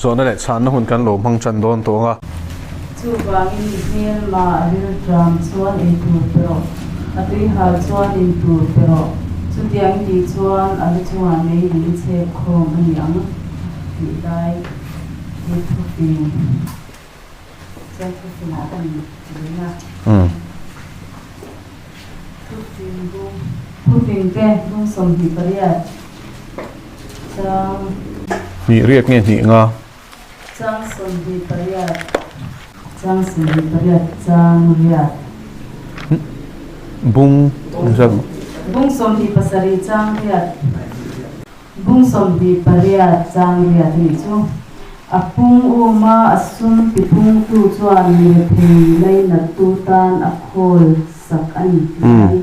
Zawhna leh chhanna hun kan lo hmang tan dawn tawh ang a. Chuvangin mi hmelma a rilṭam chuan ei tur pe rawh, a tuihal chuan in tur pe rawh. Chutiang i tih chuan a lu chungah mei ling chhep khawm a ni ang tih lai hi thufing chuan thufingah ka ni leng a. Thufing bung thufing te bung 28 chang. Hnih riat nge hnih nga? Chang 28 chang 28 chang riat. Bung zat. Bung 27 chang riat. Bung 28 chang riat a nih chu. A pung uma a sum tipungtu chuan mi rethei lainattu tan a khawl sak a ni ti lai,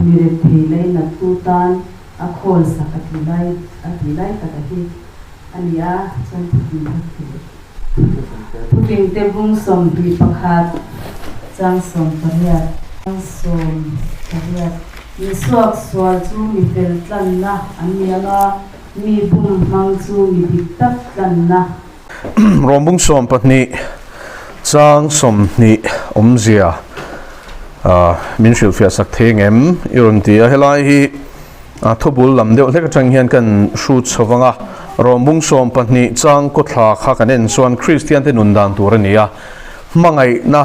mi rethei lainattu tan a khawl sak a ti lai a ti lai tak a hi. A ni a, chuan thutling kha thutling te bung 21 chang 18. Chang 18. Mi suak sual chu mi fel tlanna an ni ang a, mi bum hmang chu mi dik tak tlanna. Rawng bung 12 chang 20 awmzia min hrilhfiah sak thei ngem i rawn ti a, helai hi A thubul lam deuh hlek atang hian kan hrut chho vang a, Rawmbung 12 chang kawthla kha kan en chuan Kristian te nun dan tur a ni a, hmangaihna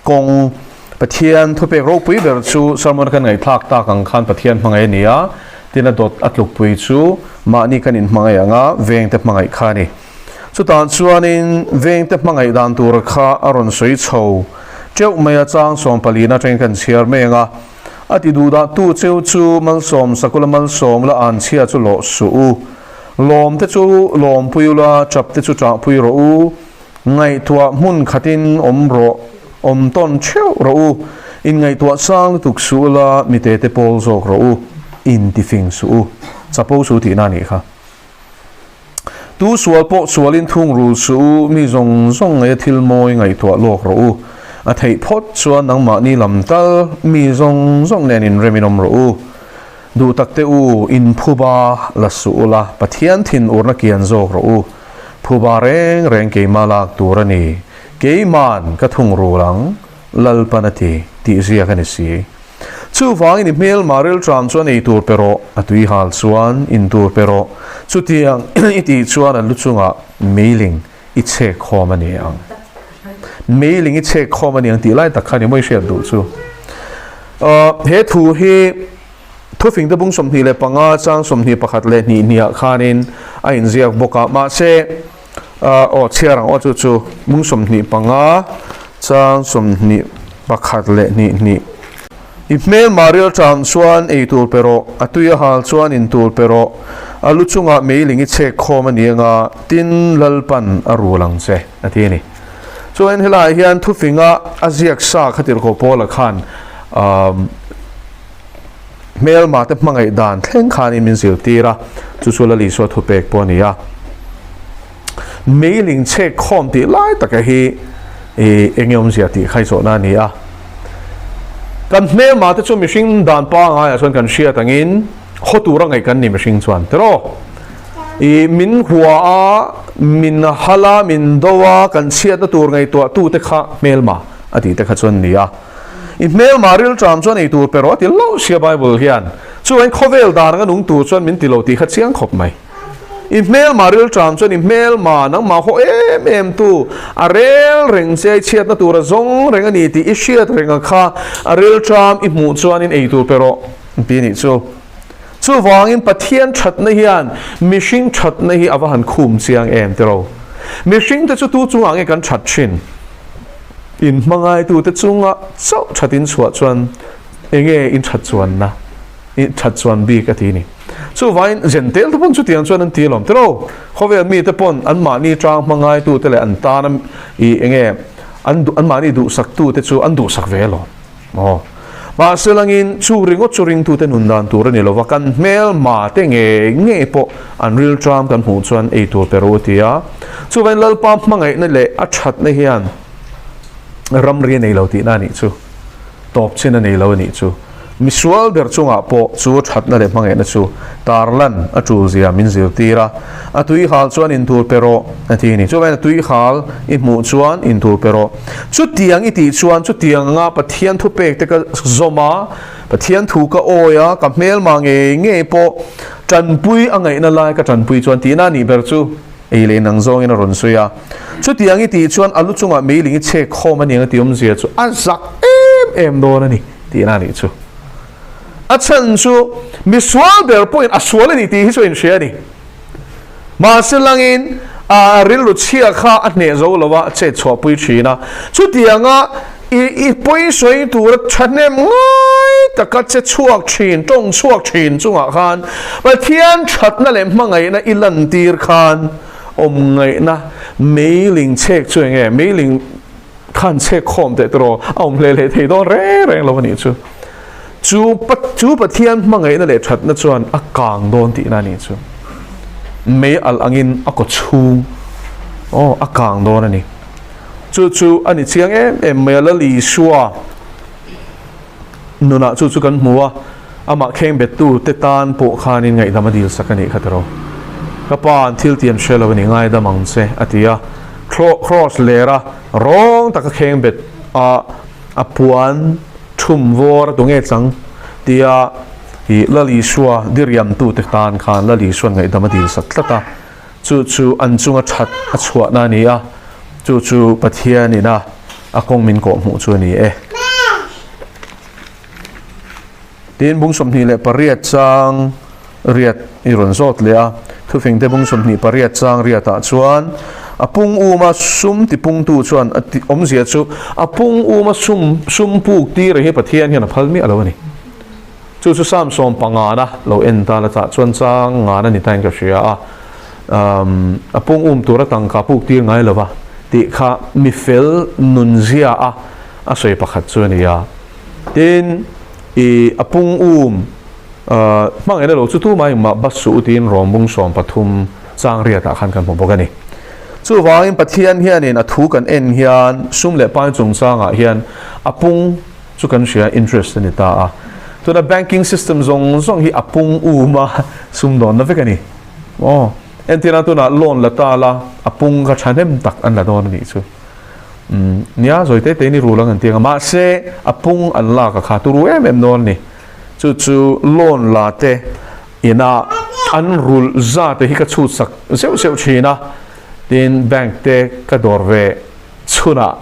kawng Pathian thupek ropui ber chu sermon kan ngaihthlak tak ang khan Pathian hmangaih a ni a, tin a dawt a tlukpui chu mahni kan inhmangaih ang a, vengte hmangaih kha a ni. Chutah chuanin vengte hmangaih dan tur kha a rawn sawi chho teuh mai a, chang 14 atangin kan chhiar mai ang a. A ti duh dah tu cheu chu malsawm sakula malsawm la an chhia chu lawh suh u. Lawm te chu lawmpui ula, chap te chu chahpui rawh u. Ngaihtuah hmun khatin awm rawh, awm tawn theuh rawh u. Inngaihtuah sang lutuk suh ula, mite te pawl zawk rawh u. Intifing suh u. Chapo suh tihna a nih kha. Tu sual pawh sualin thung rul suh u, mi zawng zawng ngeia thil mawi ngaihtuah lawk rawh u. A theih phawt chuan nangmahni lam tal mi zawng zawng nen inremin awm rawh u. Duh tak te u, in phuba la suh ula, Pathian thin urna kian zawk rawh u. Phuba reng reng keimah lak tur a ni, keiman ka thung rul ang, Lalpan a ti, tih ziak a ni si. Chuvangin i hmelma rilṭam chuan ei tur pe rawh, a tui hal chuan in tur pe rawh. Chutiang i tih chuan an lu chungah meiling i chhek khawm a ni ang. Meiling i chhek khawm a ni ang tih lai tak kha ni maw i hriat duh chu. He thu hi Thufingte bung 25 chang 21 leh hnih hniah khanin a inziak bawk a, mahse aw chhiar ang aw chu chu bung 25 chang 21 leh hnih hnih. I hmelma rilṭam chuan ei tur pe rawh, a tui a hal chuan in tur pe rawh, a lu chungah meiling i chhek khawm a ni anga tin Lalpan a rul ang che a ti a ni. Chuan helaiah hian thufinga a ziak sa kha tirhkoh Paula khan Hmelma te hmangaih dan thleng khanin min zirtir a, chu chu Lal Isua thupek pawh a ni a. Meiling chhek khawm tih lai taka hi eng nge awmzia tih kha i zawhna a ni a. Kan hmelma te chu mihring dan pangaiah chuan kan hriat angin haw tura ngaih kan ni mihring chuan tiraw? I min hua a, min hal a, min do a, kan chhiatna tur ngaihtuahtute kha hmelma a tih te kha chuan ni a. I hmelma rilṭam chuan ei tur pe rawh a ti lo sia Bible hian. Chuan khawvel dan anga nung tur chuan min ti lo tih kha chiang khawp mai. I hmelma rilṭam chuan i hmelma nangmah haw em em tu a rel reng che i chhiatna tur a zawng reng a ni tih i hriat reng a kha a rilṭam i hmuh chuanin ei tur pe rawh ti a nih chu. Chuvangin Pathian ṭhatna hian mihring ṭhatna hi a va han khum chiang em tiraw. Mihringte chu tu chungah nge kan ṭhat ṭhin? In hmangaitute chunga chauh that in chhuah chuan enge in that chuanna, i that chuan bik a ti ni. Chuvangin zentel te pawn chutiang chuan an ti alawm tiraw? Khawvel mite pawn anmahni tang hmangaitute leh an tana i enge an duh anmahni duhsaktute chu an duhsak ve alawm. Aw. Mahse langin chu ringawt chu ringtute nun dan tur a ni lova, kan hmelma te ngei ngei pawh an rilṭam kan hmuh chuan ei tur pe ru a ti a. Chuvangin Lalpa hmangaihna leh a ṭhatna hian ramri a nei lo tihna a nih chu, tawp chin a nei lo a nih chu. Misual ber chungah pawh chu thatna leh hmangaihna chu tarlan a tulzia min zirtir a, a tuihal chuan intur pe rawh a ti a ni. Chuvangin a tuihal i hmuh chuan intur pe rawh. Chutiang i tih chuan chutiang anga Pathian thupek te ka zawm a, Pathian thu ka awi a, ka hmelma ngei ngei pawh tanpui a ngaihna lai ka tanpui chuan tihna a nih ber chu ei leh nang zawngin a rawn sawi a. Chutiang i tih chuan a lu chungah meiling i chhek khawm a niang a tih awmzia chu a zak em em dawn a ni tihna a nih chu. A chhan chu misual ber pawhin a sual a ni tih hi chu a inhria a ni. Mahse langin a rilru chhia kha a hneh zo lo a, a chet chhuahpui thin a. Chutianga i i pawisawi tura thahnem ngai taka che chhuak thin, tawng chhuak thin chungah khan Pathian thatna leh hmangaihna i lantir khan awm ngaihna meiling chhek chu enge? Meiling khan chhek khawm teh tawh a awm hle hle thei dawn reng reng lo a nih chu. Chu chu Pathian hmangaihna leh thatna chuan a kang dawn tihna a nih chu. Mei alh angin a kaw chhung aw a kang dawn a ni. Chu chu a ni chiang em em mai a, Lal Isua nunah chu chu kan hmu a, amah kheng bettu te tan pawh khanin ngaihdam a dil sak a nih kha tiraw. Ka pa an thil tian hre lo a ni, ngaidam ang che a ti a. Cross lera rawng taka kheng bet a a puan thum vawr a tu nge chang tia i Lal Isua diriamtute tan khan Lal Isua'n ngaihdam a dil sak tlat a, chu chu an chunga that a chhuahna a ni a, chu chu Pathianin a a kawng min kawhhmuh chu a ni e. Tin, bung 28 chang riat i rawn zawt leh a, thufingte bung 28 chang riatah chuan a pung uma sum tipungtu chuan a ti awmzia chu a pung uma sum sum puk tir hi Pathian hian a phal miah lo a ni. Chu chu Psalm sawmpangana lo en ta la tah chuan chang ngana ni tain ka hria a, a pung um tura tangka puk tir ngai lova tih kha mifel nunzia a a sawi pakhat chu a ni a. Tin, i a pung um hmangaihna lo chu tumah engmah bas suh u tiin rawngbung 13 chang riatah khan kan hmu bawk a ni. Chuvangin Pathian hianin a thu kan en hian sum leh pai chungchangah hian a pung chu kan hria interest a ni ta a. Tuna banking system zawng zawng hi a pung um a sumdawnna vek a ni. Aw, entirna tunah loan la ta la a pung kha thahnem tak an la dawn a nih chu. Umm nia zawi te te in i rul ang an ti ang a mahse a pung an lak a kha turu em em dawn a ni chu chu loan la te ina an rulh za te hi ka chhut sak zeuh zeuh thin a tin bank te ka dawr ve chhunah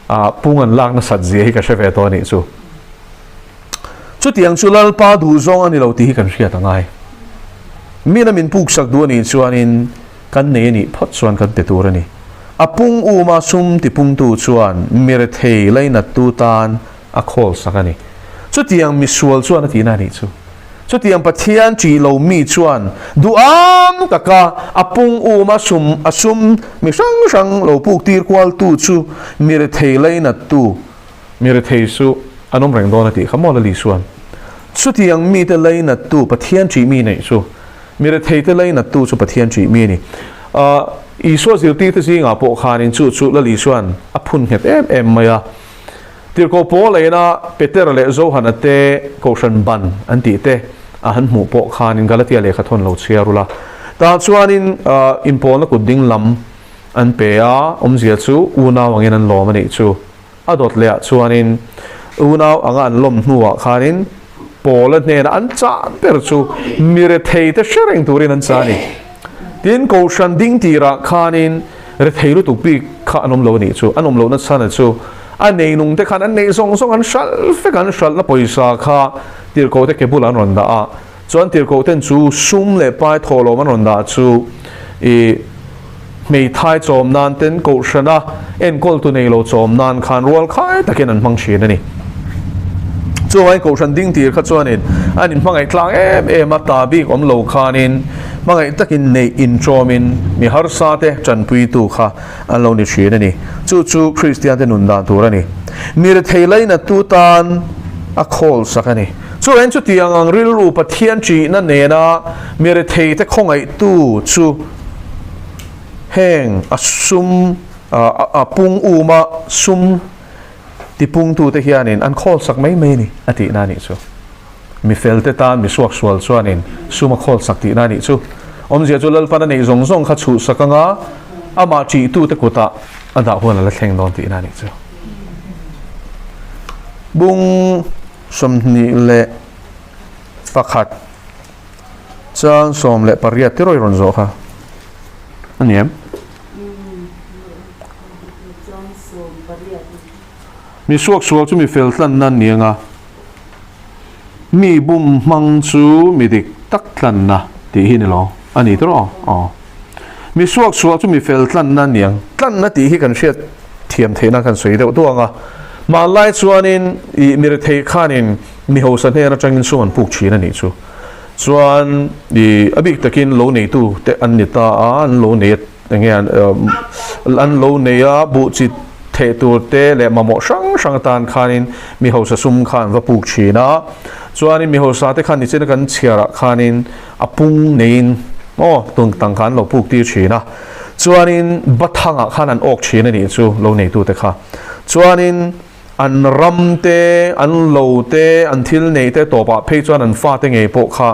ah pung an lak nasat zia hi ka hre ve tawh a nih chu. Chutiang chu Lalpa duhzawng a ni lo tih hi kan hriat a ngai. Mina min puksak duh a nih chuanin kan nei a nih phawt chuan kan pe tur a ni. A pung uma sum tipungtu chuan mirethei lainattu tan a khawlsak a ni. Chutiang misual chuan a tihna a nih chu. Chutiang Pathian ṭih lo mi chuan duham taka a pung uma sum a sum mi hrang hrang lo puktir kualtu chu mirethei lainattu Mi rethei chu an awm reng dawn a tih kha maw Lali chuan. Chutiang mite lainattu Pathian ṭih mi neih chu mi retheite lainattu chu Pathian ṭih mi a ni. Isua zirtirte zingah pawh khanin chu chu Lali chuan a phun nghet em em mai a. Tirhkoh Paul aina Petera leh Johana te Kohhran ban an tih te a han hmuh pawh khanin Galatia lehkha thawn lo chhiar ula. Tah chuanin inpawlna kut ding lam an pe a, awmzia chu unau angin an lawm a nih chu. A dawt lehah chuanin unau anga an lawm hnuah khanin Paula hnena an chah ber chu mi retheite hre reng turin an chah a ni. Tin, Kohhran ding tirah khanin rethei lutuk bik kha an awm lo a nih chu. An awm lohna chhana chu a neinungte khan an neih zawng zawng an hralh vek a, an hralhna pawisa kha tirhkohte ke bulah an rawn dah a. Chuan tirhkohten chu sum leh pai thawhlawm an rawn dah chu i hmeithai chawm nan ten kohhrana enkawltu nei lo chawm nan khan rual khai takin an hmang thin a ni. Chuvangin kohhran ding tir kha chuanin an inhmangaih tlang em em a, ta bik awm lo khanin hmangaih takin neih intawmin mi harsa te tanpuitu kha an lo ni thin a ni. Chu chu Kristian te nun dan tur a ni. Mi rethei lainattu tan a khawl sak a ni. Chuvangin chutiang ang rilru Pathian ṭihna nena mi retheite khawngaihtu chu heng a sum a pung uma sum tipungtute hianin an khawl sak mai mai a ni a tihna a nih chu. Mi felte tan mi suaksual chuanin sum a khawlsak tihna a nih chu. Awmzia chu Lalpan a neih zawng zawng kha chhuhsak anga amah ṭihtute kutah a dah huan a la thleng dawn tihna a nih chu. Bung 21 chang 18 tiraw i rawn zawh kha a ni em? Mi suaksual chu mi fel tlanna an ni anga, mi bum hmang chu mi dik tak tlanna tih hi ni lo a ni tawh aw. Mi suaksual chu mi fel tlanna an ni ang. Tlanna tih hi kan hriat thiam theihna kan sawi deuh duang a. Hmanlai chuanin ih mi rethei khanin mi hausa hnen atangin sum an puk thin a nih chu. Chuan ih a bik takin lo neitu te an ni ta a, an lo nei a. Enge an lo nei a, buh chi theh tur te leh mamawh hrang hrang atan khanin mi hausa sum kha an va puk thin a. Chuanin mi hausa te khan nichina kan chhiarah khanin a pung neiin aw tung tang kha an lo puk tir thin a. Chuanin bathangah khan an awk thin a nih chu lo neitute kha. Chuanin an ram te, an lo te, an thil nei te tawpah phei chuan an fate ngei pawh kha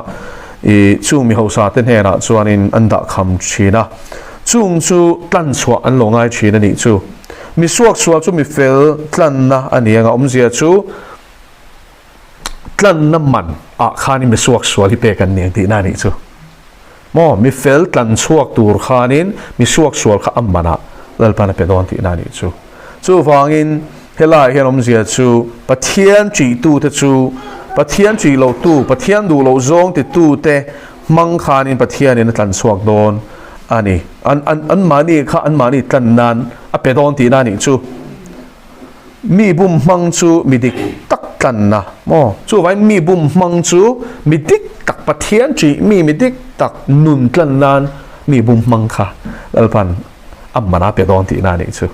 ih chung mi hausa te hnenah chuanin an dah kham thin a, chung chu tlan chhuah an lo ngai thin a nih chu. Mi suaksual chu mi fel tlanna a ni anga awmzia chu tlanna man ah khanin mi suaksual hi pek an ni ang tihna a nih chu. Maw, mi fel tlan chhuak tur khanin mi suaksual kha a manah Lalpan a pe dawn tihna a nih chu. Chuvangin helaiah hian awmzia chu Pathian ṭihtute chu Pathian ṭih lohtu, Pathian duh loh zawng titute hmang khanin Pathianin a tlan chhuak dawn a ni. An, an, anmahni kha anmahni tlan nan a pe dawn tihna a nih chu. Mi bum hmang chu mi dik tak tlanna maw? Chuvangin mi bum hmang chu mi dik tak, Pathian ṭih mi mi dik tak nun tlan nan mi bum hmang kha Lalpan a man a pe dawn tihna a nih chu.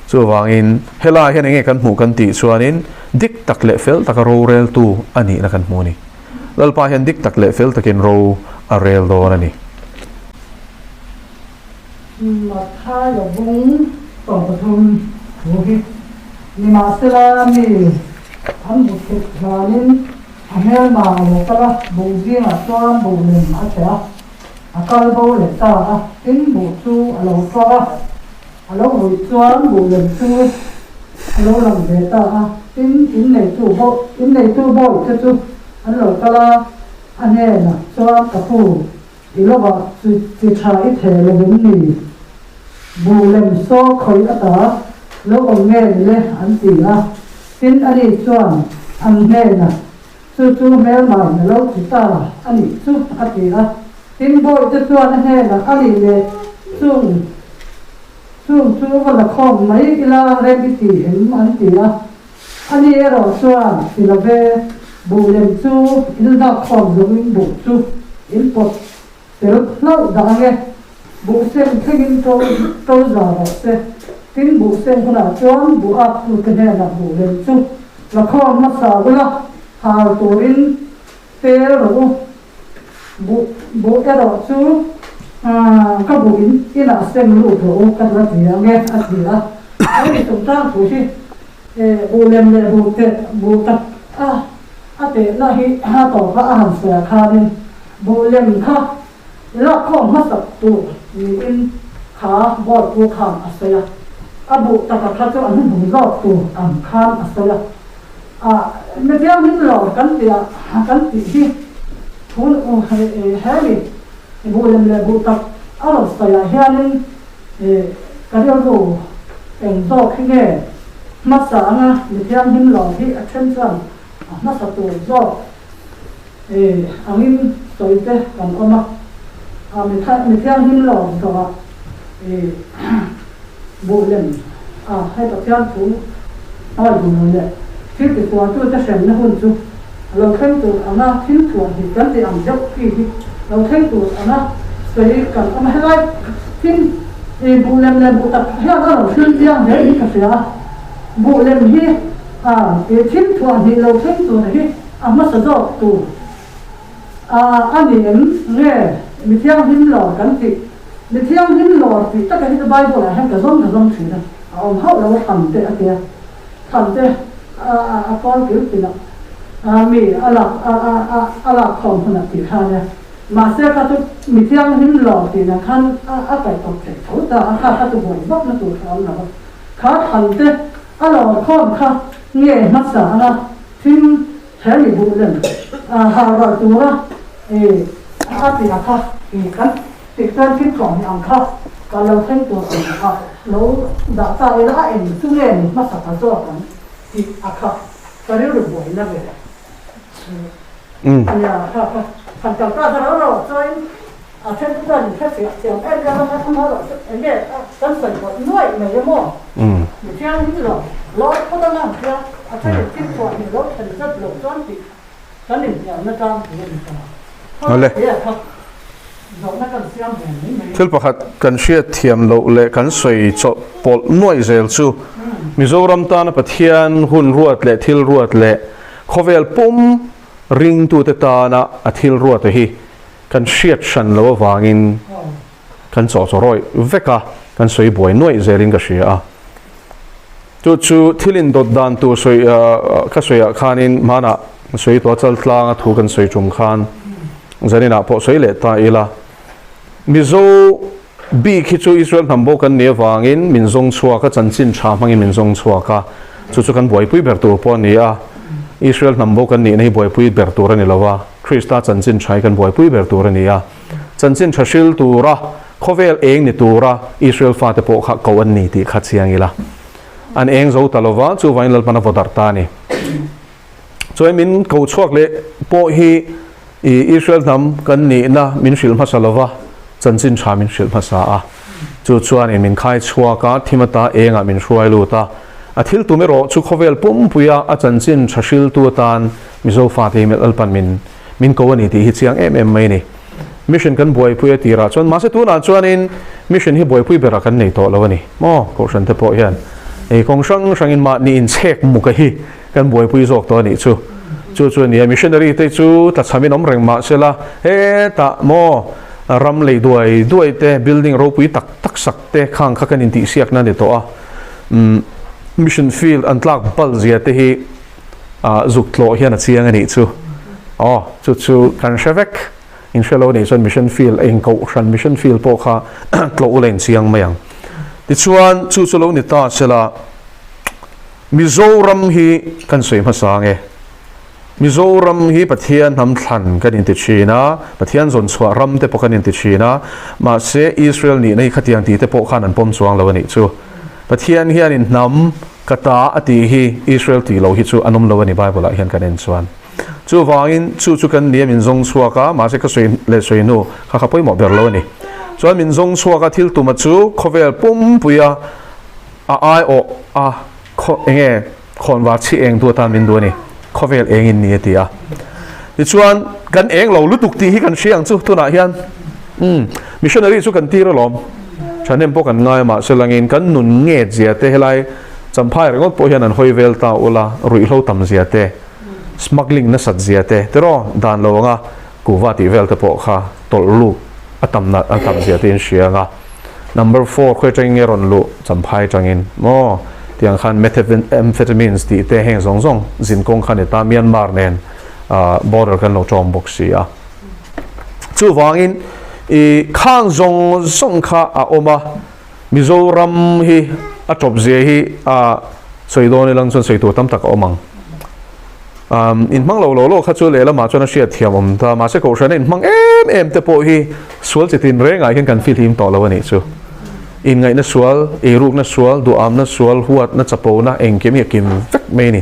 Chuvangin helaiah hian enge kan hmuh kan tih chuanin dik tak leh fel taka roreltu a nihna kan hmu a ni. Lalpa hian dik tak leh fel takin ro a rel dawn a ni. Mathaia bung 13 thu hi nimahsela mi an bu theih hlanin a hmelma a lo kal a, buh zingah chuan buh lem a che a, a kal bo leh ta a, tin buh chu a lo tlawh a, a lo ruih chuan buh lem chu a lo lang ve ta a, tin inneitu inneitu bawihte chu an lo kal a, a hnenah chuan ka pu I lovah chi chi tha i theh lo em ni? Buh lem saw khawih ata lo awm nge ni le an ti a. Tin ani chuan an hnenah, Chu chu hmelmain a lo ti ta a nih chu a ti a. Tin bawihte chuan a hnenah a nih leh chung chung chu va la khawm mai ila rem i ti em an ti a. Ani erawh chuan ti lo ve, buh lem chu in lak khawm zawngin buh chu in pawt tel hlauh dah ange, buh sem thlengin to to za rawh se. Tin, buh sem hunah chuan buh ap tute hnenah buh lem chu la khawm hmasa ula, hal turin tel rawh u. Buh buh erawh chu ka buh in inah sem lut rawh u ka la ti ang e a ti a. Lo ni chungchang thu hi buh lem leh buh teh buh tak a a tehna hi a tawpa a han sawi ah khanin buh lem kha lak khawm hmasak tur niin kha board pu khan a sawi a. A buh taka kha chu an hmu zawk tur ang khan a sawi a. A Mithiang hlim lo kan tih ah kan tih hi thun u hemi buh lem leh buh tak a rawn sawi ah hianin ka rilru eng zawk hi nge hmasa anga mithiang hlim lo hi a then chuan a hmasa tur zawk angin sawi te kan awm a, mithiang hlim lo zawh ah Buh lem a hei Pathian thu hnuai duh lo leh thil tisualtute hremna hun chu a lo thleng tur anga thil thuah hnih kan tih ang deuh khi hi lo thleng tur anga sawi kan awm a. Helai thil i buh lem leh buh tak hian a rawn hril chiang hle in ka hria a, buh lem hi a i thil thuah hnih lo thleng tur hi a hmasa zawk tur a a ni em nge mi thianghlim lawr kan tih Mi thianghlim lawr tih taka hi chu Bible ah hian ka zawng ka zawng thin a, a awm hauh lo a thlan te a tia, thlan te a kawl kil tin a. A mi a lak a a a a lak khawm hunah tih kha nia. Mahse kha chu mi thianghlim lo tih nen khan a a kaih kawp theih tho ta a, kha kha chu buai vak na tur kha a awm lo a. Kha thlan te a lawr khawm kha nge hmasa anga thim he mi buh lem a har ral tura i a tih a kha i kan tih chuan thil tlawm hi ang kha ka lo thleng tur ang a lo dah ta ila a eng chu nge ni hmasa ta zawk ang tih a kha Ka rilru buaina ve chu a nia, kha kha han kal ta kha ro ro chuan a then chu chuan in hre fiah thiam em em a, a ro chu eng nge kan sawi pawh nuaih mai emaw mi thianghlim lo lo phawt anga ang tia a then in thil chhuah hnih lo thlen zet lo chuan tih kan inhnial na tlang pui a ni ta. Awle. Thil pakhat kan hriat thiam loh leh kan sawi chawlh pawlh nuaih zel chu Mizoram tana Pathian hun ruat leh thil ruat leh khawvel pum ringtute tana a thil ruata hi kan hriat hran loh avangin kan chawh chaw rawih vek a, kan sawi buai nuaih zelin ka hria a. Chu chu thil indawt dan tur sawi ka sawiah khanin hmanah sawi tawh a chaltlanga thu kan sawi tum khan zaninah pawh sawi leh ta ila. Mizo bik hi chu Israel hnam bo kan nih avangin min zawng chhuak a, chanchin tha hmangin min zawng chhuak a, chu chu kan buaipui ber tur pawh a ni a. Israel hnam bo kan nihna hi buaipui ber tur a ni lo a, Krista chanchin tha hi kan buaipui ber tur a ni a. Chanchin tha hril tura Khawvel eng ni tura Israel fate pawh kha ko an ni tih kha chiang ila. An eng zo ta lova, chuvangin Lalpan a vaw darh ta a ni. Chuan min ko chhuak leh pawh hi i Israel hnam kan nihna min hrilh hmasa lova, chanchin tha min hrilh hmasa a. Chu chuanin min khai chhuak a, thim ata engah min hruai lut a. A thil tum erawh chu khawvel pumpuia a chanchin tha hriltu atan Mizo fate hi Lalpan min min ko a ni tih hi chiang em em mai a ni. Mission kan buaipui a tirah chuan mahse tunah chuanin mission hi buaipui berah kan nei tawh lo a ni maw? Kohhran te pawh hian ei kawng hrang hrangin mahni inchhek muka hi kan buaipui zawk tawh a nih chu. Chu chu a ni a, missionary te chu tlachhamin awm reng mahsela hetah maw ram lei duai duai te building ropui tak tak sak te khang kha kan intihsiakna a ni tawh a. Umm mission field an tlak bal zia te hi ah zuk tlawh hian a chiang a nih chu. Aw, chu chu kan hre vek. In hre lo nih chuan mission field eng kohhran mission field pawh kha tlawh ula in chiang mai ang. Tichuan, chu chu lo ni ta sela, Mizoram hi kan sawi hmasa ang e. Mizoram hi Pathian hnam thlan kan inti thin a, Pathian zawn chhuah ram te pawh kan inti thin a, mahse Israel nihna hi khatiang tih te pawh khan an pawm chuang lo a nih chu. Pathian hianin hnam Ka ta a tih hi Israel tih loh hi chu an awm lo a ni Bible ah hian kan en chuan. Chuvangin chu chu kan nia min zawng chhuak a, mahse ka sawi leh sawi hnu kha kha pawimawh ber lo a ni. Chuan min zawng chhuak a thil tuma chu khawvel pumpui a a aiawh a khaw enge khawnvar chhi eng tu atan min duh a ni. Khawvel eng in ni a ti a. Tichuan kan eng lo lutuk tih hi kan hria ang chu tunah hian umm missionary chu kan tir alawm. Thahnem pawh kan ngai a mahse langin kan nun nget zia te helai Champhai ringawt pawh hian an hawi vel ta ula ruihhlo tam zia te smuggling nasat zia te tiraw dan lo anga kuhva tih vel te pawh kha tawlh luk a tam na a tam zia te in hria anga number four khawi atangin nge rawn luh Champhai atangin maw tiang khan methamphetamines tih te heng zawng zawng zinkawng kha ni ta Myanmar nen border kan lo tawng bawk si a. Chuvangin i khang zawng zawng kha a awm a, Mizoram hi a tawp zia hi a sawi dawn ilang chuan sawi tur tam tak a awm ang. Um, inhmang lo lo lo kha chu lehlamah chuan a hriat thiam awm ta, mahse kohhrana inhmang em em te pawh hi sual chi tin rengah hian kan fihlim tawh lo a nih chu. Inngaihna sual, eirukna sual, duhamna sual, huatna, chapona engkim hi a kim vek mai a ni.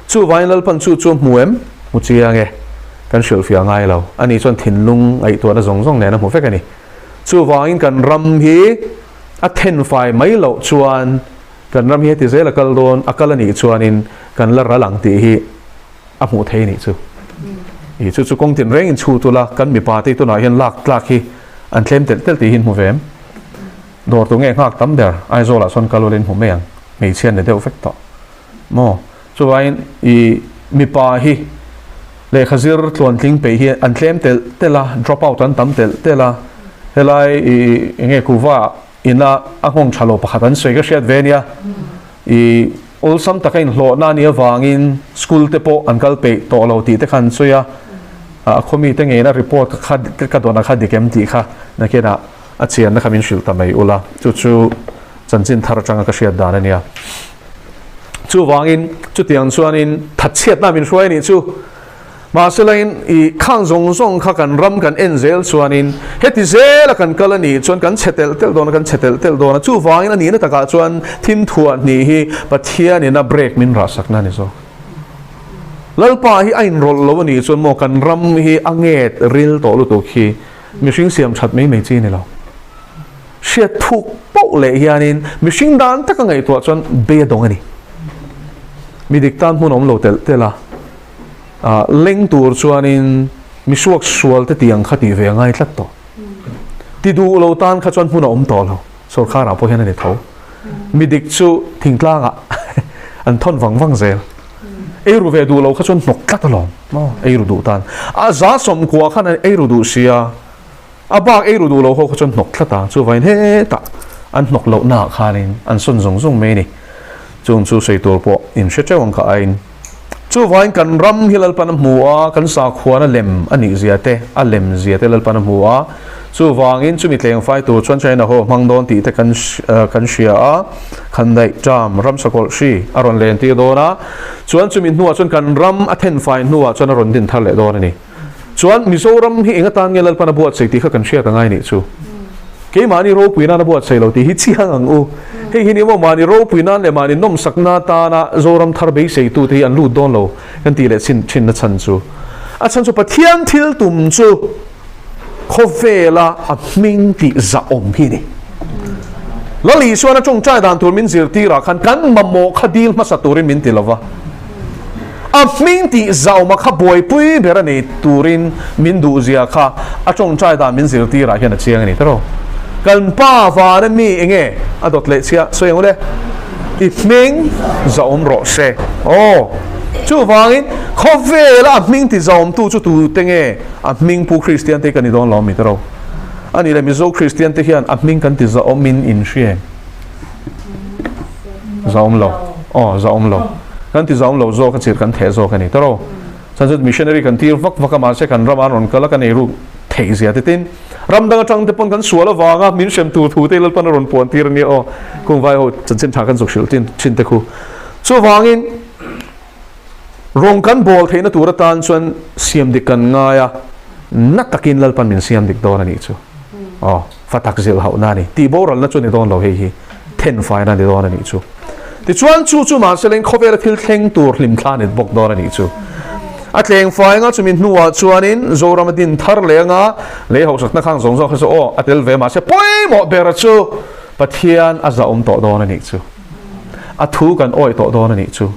Chuvangin Lalpan chu chu a hmu em? Hmu chiang e. Kan hrilhfiah ngai lo. Ani chuan thinlung ngaihtuahna zawng zawng nen a hmu vek a ni. Chuvangin kan ram hi a thenfai mai loh chuan kan ram hi heti zel a kal dawn, a kal a nih chuanin kan la ral ang tih hi a hmuh thei a nih chu. I chu chu kawng tinreng in chhut ula, kan mipa te tunah hian lak tlak hi an tlem telh telh tih hi in hmu ve em? Dawr tu nge nghak tam ber Aizawlah sawn kal ula in hmu mai ang, hmeichhia an ni deuh vek tawh maw? Chuvangin i mipa hi lehkha zir tluantling peih hi an tlem telh telh a, drop out an tam telh telh a, helai i enge kuva ina a nghawng tha lo pakhat an sawi ka hriat ve ania, i Awlsam taka inhlawhna a nih avangin school te pawh an kal peih tawh lo tih te kha an sawi a, a khaw mite ngeina report kha ka dawn a kha dik em tih kha nakinah a chianna kha min hrilh ta mai ula, chu chu chanchin thar atanga ka hriat dan a nia. Chuvangin chutiang chuanin thatchhiatna min hruai a nih chu. Mahselain i khang zawng zawng kha kan ram kan en zel chuanin heti zela kan kal a nih chuan kan chhe telh telh dawn a, kan chhe telh telh dawn a. Chuvangin a nihna takah chuan thim thuah hnih hi Pathianin a break min rahsakna a ni zawk. Lalpa hi a inrawlh lo a nih chuan maw kan ram hi a nget ril tawh lutuk hi mihring siam that mai mai chi a ni lo. Hriat thuk poh leh hianin mihring dan taka ngaihtuah chuan bei a dawng a ni. Mi dik tan hmun a awm lo telh telh a. Leng tur chuanin misuak sual te tiang kha tih ve a ngai tlat tawh. Ti duh lo tan kha chuan hmun a awm tawh lo. Sorkharah pawh hian a ni tho. Mi dik chu thingtlangah an thawn vang vang zel. Eiru ve duh lo kha chuan hnawk tlat alawm. Eiru duh tan. A za sawmkua khan an eiru duh sia. A bak eiru duh lo ho kha chuan hnawk tlat a. Chuvangin hetah an hnawk lohnaah khanin an sawn zung zung mai a ni. Chung chu sawi tur pawh in hre teuh ang kha aiin. Chuvangin kan ram hi Lalpan a hmu a, kan sakhuana lem a nih zia te, a lem zia te Lalpan a hmu a. Chuvangin chumi tleng fai tur chuan China ho hmang dawn tih te kan kan hria a, khandaih ṭam ram sakawlh hri a rawn len tir dawn a. Chuan chumi hnuah chuan kan ram a then fai hnuah chuan a rawn din thar leh dawn a ni. Chuan Mizoram hi eng atan nge Lalpan a buatsaih tih kha kan hriat a ngai nih chu. Keimahni ropui nan a buatsaih lo tih hi chiang ang u. Hei hi ni maw mahni ropui nan leh mahni nawmsakna atana Zoram thar beiseitute hi an lut dawn lo kan tih leh chin thinna chhan chu. A chhan chu Pathian thil tum chu khawvela a hming tih zahawm hi a ni. Lal Isuan a tawngtai dan tur min zirtirah khan kan mamawh kha dil hmasa turin min ti lova. A hming tih zauma kha buaipui ber a nei turin min duhzia kha a tawngtai dan min zirtirah hian a chiang a ni tawh. Kan pa vana mi enge a dawt leh chhia sawi ang u le? I hming zahawm rawh se. Aw, chuvangin khawvela a hming ti zahawmtu chu tute nge a hming pu Kristian te hi ka ni dawn lo a mi tawh. A nih le Mizo Kristian te hian a hming kan ti zahawmin in hria em? Zahawm lo. Aw, zahawm lo. Kan ti zahawm lo zawk a chirh kan theh zawk a ni tawh. Chuan chu missionary kan tir vak vak a mahse kan ram an rawn kal a kan eiruk theih zia te tin ram dang atang te pawn kan sual avanga min hrem tur thu te Lalpan a rawn puan tir a nia aw. Kung vai ho chanchin tha kan zuk hrilh tin thin te khu. Chuvangin rawng kan bawl theihna tur atan chuan siam dik kan ngai a, na takin Lalpan min siam dik dawn a nih chu. Aw. Fa tak zilh hauhna a ni. Tih boralna chu a ni dawn lo hei hi. Then faina a ni dawn a nih chu. Tichuan chu chu mahselain khawvela thil thleng tur hlimthla a ni bawk dawn a nih chu. A tleng fai anga chumi hnuah chuanin Zoram a din thar leh anga lei hauhsakna khang zawng zawng kha chu aw a tel ve mahse pawimawh ber chu Pathian a zahawm tawh dawn a nih chu. A thu kan awih tawh dawn a nih chu.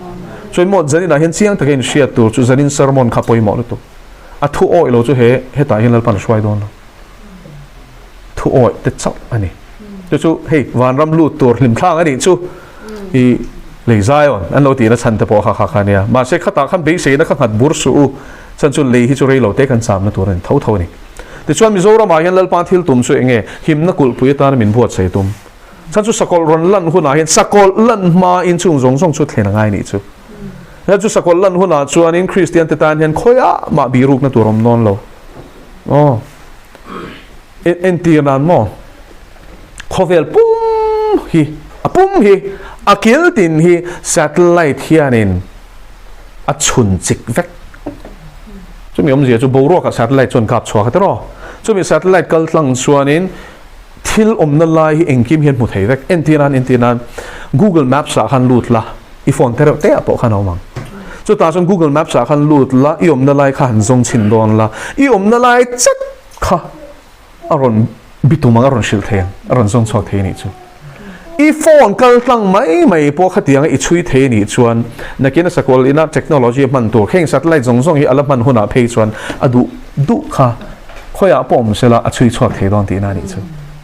Chuan maw Zaninah hian chiang taka inhriat tur chu Zanin sermon kha pawimawh lutuk. A thu awih lo chu he hetah hian Lalpan a hruai dawn lo. Thu awih te chauh a ni. Chu chu hei vanram lut tur hlim thlak a nih chu i lei Zion an lo tihna chhan te pawh kha kha kha nia. Mahse khatah khan beiseina kha nghat bur suh u. Chhan chu lei hi chu rei lo te kan chamna tur a ni tho tho a ni. Tichuan Mizoramah hian Lalpa thil tum chu eng nge? Himna kulhpui atana min buatsaih tum. Chhan chu sakawlh rawn lan hunah hian sakawlh lan hmain chung zawng zawng chu thlen a ngai nih chu. Hei chu sakawlh lan hunah chuanin Kristian te tan hian khawiah mah bihrukna tur awm dawn lo. Aw. Entir nan maw? Khawvel pum hi, a pum hi, a kil tin hi satellite hianin a chhun chik vek. Chumi awmzia chu boruakah satellite chuan kap chhuak a tiraw. Chumi satellite kal tlang chuanin thil awmna lai hi engkim hian hmu thei vek. Entir nan, entir nan Google Maps ah khan lut la. I phone te reuh te ah pawh khan a awm ang. Chutah chuan Google Maps ah khan lut la, i awmna lai kha han zawng chhin dawn la, i awmna lai chat kha a rawn bitum ang, a rawn hrilh thei ang, a rawn zawng chhuak thei a nih chu. I phone kal tlang mai mai pawh khatianga i chhui thei a nih chuan nakin a sakawlh ina technology a hman tur kheng satellite zawng zawng hi a la hman hunah phei chuan a duh duh kha khawiah pawh awm sela a chhui chhuak thei dawn tihna a nih chu.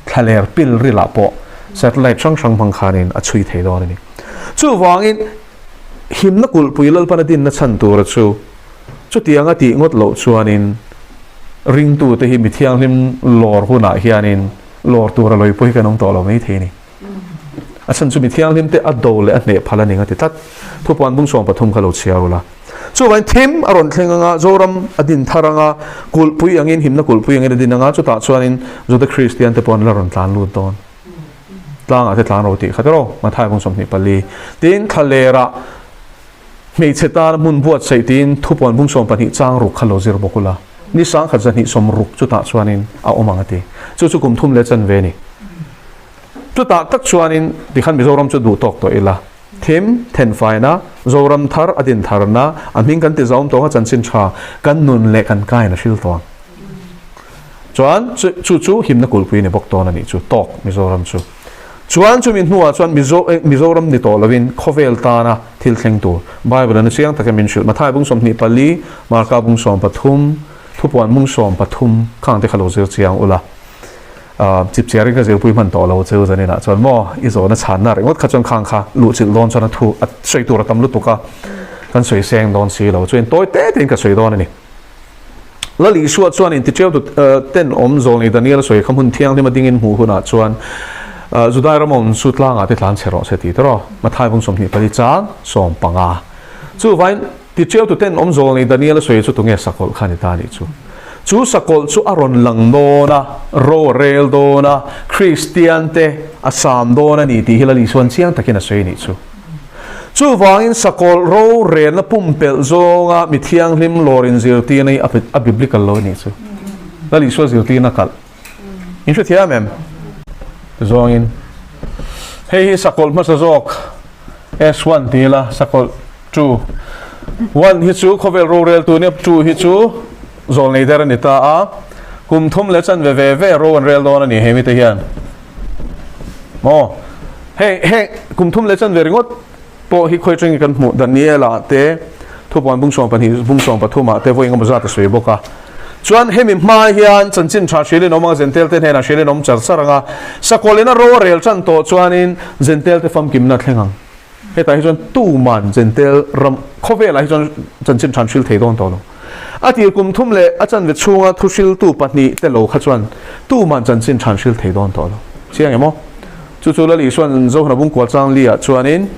Thlaler pil rilah pawh satellite hrang hrang hmang khanin a chhui thei dawn a ni. Chuvangin, himna kulhpui Lalpan a dinna chhan tura chu chutianga tih ngawt loh chuanin ringtute hi mi thianghlim lawr hunah hianin lawr tura lawipui hi kan awm tawh lo mai thei a ni. A chhan chu mi thianghlim te a do leh a hneh phal a ni nga ti tlat. Thupuan bung 13 kha lo chhiar ula. Chuvangin thim a rawn thleng anga, Zoram a din thar anga, kulhpui angin, himna kulhpui angin a din anga, chutah chuanin Juda Kristian te pawh an la rawn tlan lut dawn. Tlangah te tlan ro tih kha tiraw, Mathai bung 24. Tin, thlalerah hmeichhe tana hmun buatsaih tiin thupuan bung 12 chang ruk kha lo zir bawk ula, ni sangkhat zahnih sawm ruk chutah chuanin a awm ang a ti. Chu chu kum thum leh chanve a ni. Chutah tak chuanin tikhan Mizoram chu duh tawk tawh ila. Thim, thenfaina, Zoram thar a din tharna, a hming kan ti zaum tawh kha chanchin tha kan nun leh kan kain a hril tawh ang. Chuan chu chu himna kulhpui ni bawk tawn a nih chu, tawk Mizoram chu. Chuan chumi hnuah chuan Mizo Mizoram ni tawh lovin khawvel tana thil thleng tur Bible in a chiang takin min hrilh. Mathai bung 24, Marka bung 13, Thupuan bung 13 khang te kha lo zir chiang ula. Chipchiar in ka zirpui hman tawh lo cheu zanin ah chuan maw i zawhna chhanna ringawt kha chuan khang kha luhchilh dawn chuan a thu a sawi tur a tam lutuk a, kan sawi seng dawn si lo chuan tawi te tein ka sawi dawn a ni. Lal Isua chuan inticheu tu ten awm zawl ni Daniel sawi kha hmun thianghlim a dingin hmuh hunah chuan Judai ram awm chu tlangah te tlan chhe rawh se ti tawh Mathai bung 24 chang 15. Chuvain ticheu tu ten awm zawl ni Daniel sawi chu tunge sakawlh kha ni ta nih chu. Chu sakawlh chu a rawn lang dawn a, ro a rel dawn a, Kristian te a sam dawn a ni tih hi Lal Isuan chiang takin a sawi nih chu. Chuvangin sakawlh rorelna pumpelh zawnga mi thianghlim lawr inzirtirna hi a biblical lo a nih chu. Lal Isua zirtirna kalh. In hrethiam em? Zawngin hei hi sakawlh hmasa zawk S1 ti ila sakawlh 2. 1 hi chu khawvel roreltu nia 2 hi chu zawlnei der a ni ta a. Kum thum leh chanve ve ve ro an rel dawn a ni hemi te hian. Maw? Heng heng kum thum leh chanve ringawt pawh hi khawi atangin kan hmuh Daniela te thupuan bung 12 bung 13 ah te vawi engemaw zat a sawi bawk a. Chuan hemi hma hian chanchin tha hrilhin awm anga Zentel te hnenah hrilhin awm char char anga Sakawlin a ro a rel tan tawh chuanin Zentel te famkimna a thleng ang. Hetah hi chuan tuman Zentel ram khawvelah hi chuan chanchin tha an hril thei dawn tawh lo. A tir kum thum leh a chanve chhunga thuhriltu pahnih te lo kha chuan tuman chanchin tha an hril thei dawn tawh lo. Chiang em aw? Chu chu Lal Isua'n Zohna Bungkual chang li ah chuanin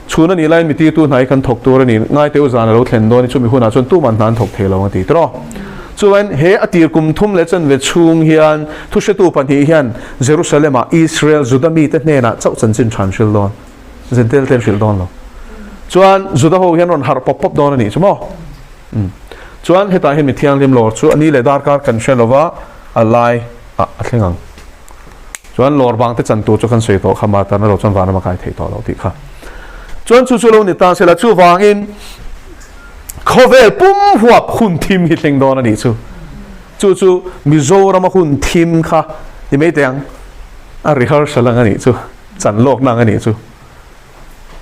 chhun a nih laiin mi tirtu hna hi kan thawk tur a ni, ngaiteu zan a lo thlen dawn i chumi hunah chuan tuman hna an thawk thei lo ang a ti tawh. Chuan he a tir kum thum leh chanve chhung hian thuhretu pahnih hian Jerusalem ah Israel Juda mite hnenah chauh chanchin tha an hril dawn. Zentel te an hrilh dawn lo. Chuan Juda ho hian rawn harh pawp pawp dawn a nih chu maw? Umm. Chuan hetah hian mi thianghlim lawr chu a ni leh darkar kan hre lova a lai ah a thleng ang. Chuan lawr vang te chan tur chu kan sawi tawh kha ma tarna lo chuan vanram a kai thei tawh lo tih kha. Chuan chu chu lo ni ta sela chuvangin khawvel pum huap hun thim hi thleng dawn a nih chu. Chu chu Mizoram a hun thim kha ti mai teh ang a rehearsal ang a nih chu. Chan lawk nang a nih chu.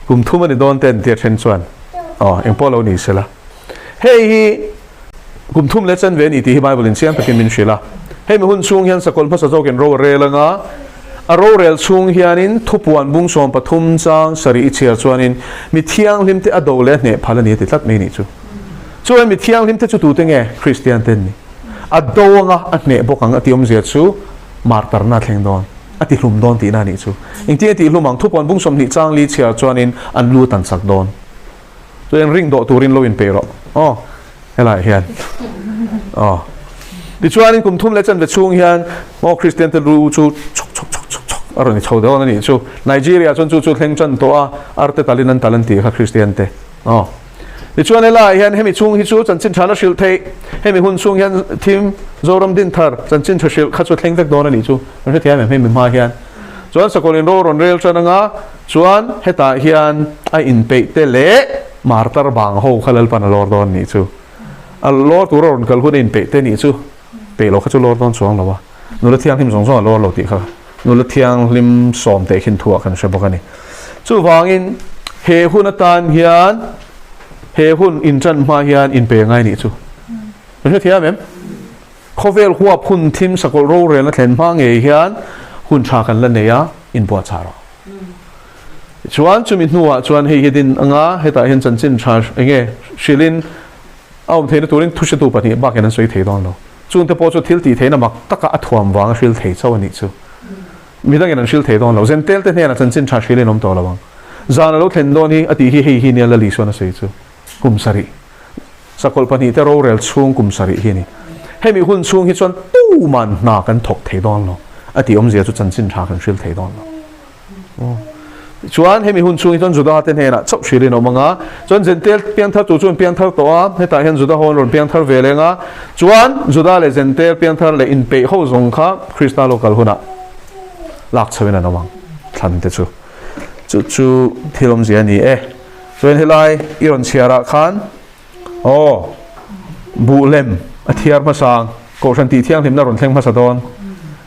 Kum thum a ni dawn ten tia then chuan aw eng pawh lo ni sela. Hei hi kum thum leh chanve a ni tih hi Bible in chiang takin min hrilh a. Hei mi hun chhung hian sakawlh hmasa zawkin ro a rel anga, a rorel chhung hianin thupuan bung 13 chang sarih i chhiar chuanin mi thianghlim te a do leh a hneh phal a ni a ti tlat mai nih chu. Chuan mi thianghlim te chu tute nge? Kristian te an ni. A do anga a hneh bawk ang a tih awmzia chu martarna a thleng dawn. A ti hlum dawn tihna a nih chu. Engtin a tih hlum ang? Thupuan bung 20 chang li chhiar chuanin an lu tan chak dawn. Chuan ring dawh turin lo inpeih rawh. Aw, helaiah hian. Aw. Tichuanin kum thum leh chanve chhung hian maw Kristian te lu chu chhawk chhawk chhawk chhawk chhawk a rawn i chho dawn a nih chu. Nigeria chuan chu chu thleng tan tawh a, arte talin an tal an tih kha Kristian te. Aw. Tichuan helaiah hian hemi chhung hi chu chanchin tha la hrilh theih, hemi hun chhung hian thim Zoram Dinthar chanchin tha hrilh kha chu thleng vek dawn a nih chu. Kan hrethiam em hemi hma hian. Chuan Sakawlin ro rawn rel tan anga chuan hetah hian a inpeih te leh martar bang ho kha Lalpan a lawr dawn nih chu. A lawr tur a rawn kal hun a inpeih te nih chu. Peih lo kha chu lawr dawn chuang lo a. Nula thianghlim zawng zawng a lawr lo tih kha nula thianghlim sawm teh khin thuah kan hre bawk a ni. Chuvangin he hun atan hian he hun intan hma hian inpe ngai nih chu. Kan hrethiam em? Khawvel huap hun thim sakawlh rorelna thlen hma ngei hian hun tha kan la nei a, inbuatchah rawh. Tichuan chumi hnuah chuan hei hi din anga hetah hian chanchin tha enge hrilhin a awm theihna turin thuhretu pahnih bakin an sawi thei dawn lo. Chungte pawh chu thil tih theihna mak taka a thuam vanga hril thei chauh a nih chu. Midangin an hril thei dawn lo. Zentel te hnenah chanchin tha hril in awm tawh lo ang. Zan a lo thlen dawn hi a tih hi hei hi nia Lali chuan a sawi chu. Kum sarih. Sakawlh pahnihte rorel chhung kum sarih hi a ni. Hemi hun chhung hi chuan tuman hna kan thawk thei dawn lo. A tih awmzia chu chanchin tha kan hril thei dawn lo. Chuan hemi hun chhung hi chuan Juda te hnenah chauh hril in awm ang a, chuan Zentel piangthar tur chuan piangthar tawh a, hetah hian Juda ho an rawn piangthar ve leng a, chuan Juda leh Zentel piangthar leh inpeih ho zawng kha Krista lo kal hunah lak chho in an awm ang, thlan te chu. Chu chu thil awmzia a ni e. Chuan helai i rawn chhiar ah khan aw buh lem a thiar hmasa ang, Kohhran tih thianghlimna rawn thleng hmasa dawn.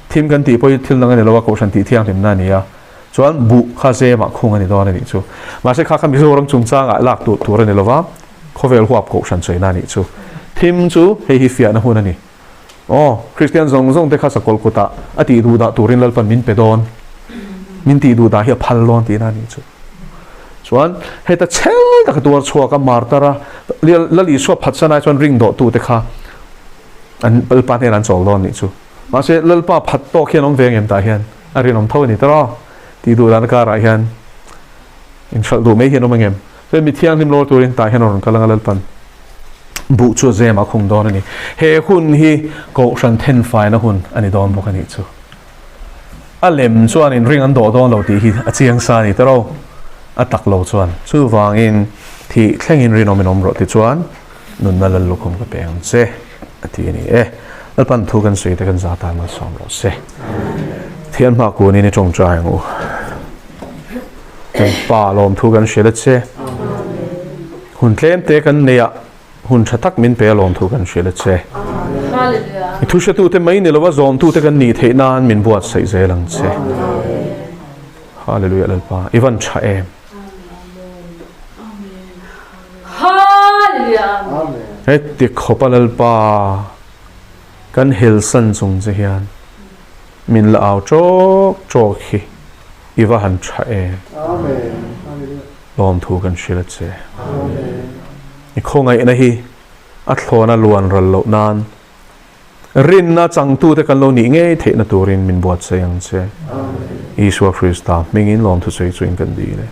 Thim kan tih pawh hi thil dang a ni lo a, Kohhran tih thianghlimna a ni a, chuan buh kha zemah khung a ni dawn a nih chu. Mahse kha kha Mizoram chungchangah lak tur tur a ni lo va, khawvel huap Kohhran chawina a nih chu. Thim chu hei hi fiahna hun a ni. Aw, Kristian zawng zawng te kha sakawlh kutah a tih duh dah turin Lalpan min pe dawn, min tih duh dah hi a phal dawn tihna a nih chu. Chuan heta chhel taka tuar chhuak a martar a, Lal Isua phatsan ai chuan ring dawh tute kha an Lalpa hnenah an chawl dawn a nih chu. Mahse, Lalpa phat tawk hian awm ve ang em tah hian a rinawm tho a ni tawh a, tih duh dan karah hian inhralh duh mai hian awm ang em? Chuan mi thianghlim lawr turin tah hian a rawn kal ang a Lalpan buh chu a zem a khung dawn a ni. He hun hi Kohhran thenfaina hun a ni dawn bawk a nih chu. A lem chuan inring an dawh dawn lo tih hi a chiang sa a ni tawh lo, a tak lo chuan. Chuvangin thih thlengin rinawm in awm rawh tichuan nunna lal lukhum ka pe ang che a ti a ni e. Lalpan thu kan sawi te kan za tan malsawm rawh se. Thian hma kunin i tawngtai ang u. Kan pa lawm thu kan hrilh a che. Hun tlem te kan nei a, hun tha tak min pe a lawm thu kan hrilh a che. I thu hretu te mai ni lova zawmtu te kan nih theih nan min buatsaih zel ang che. Hallelujah Lalpa, i van tha em. Heti khawpa Lalpa kan helsan chung che hian min la au tawk tawk hi i va han tha em. Lawmthu kan hrilh a che. I khawngaihna hi a thlawna luan ral loh nan Rinna changtute kan lo nih ngei theihna turin min buatsaih ang che. Isua Krista hmingin lawmthu sawi chuin kan dil e.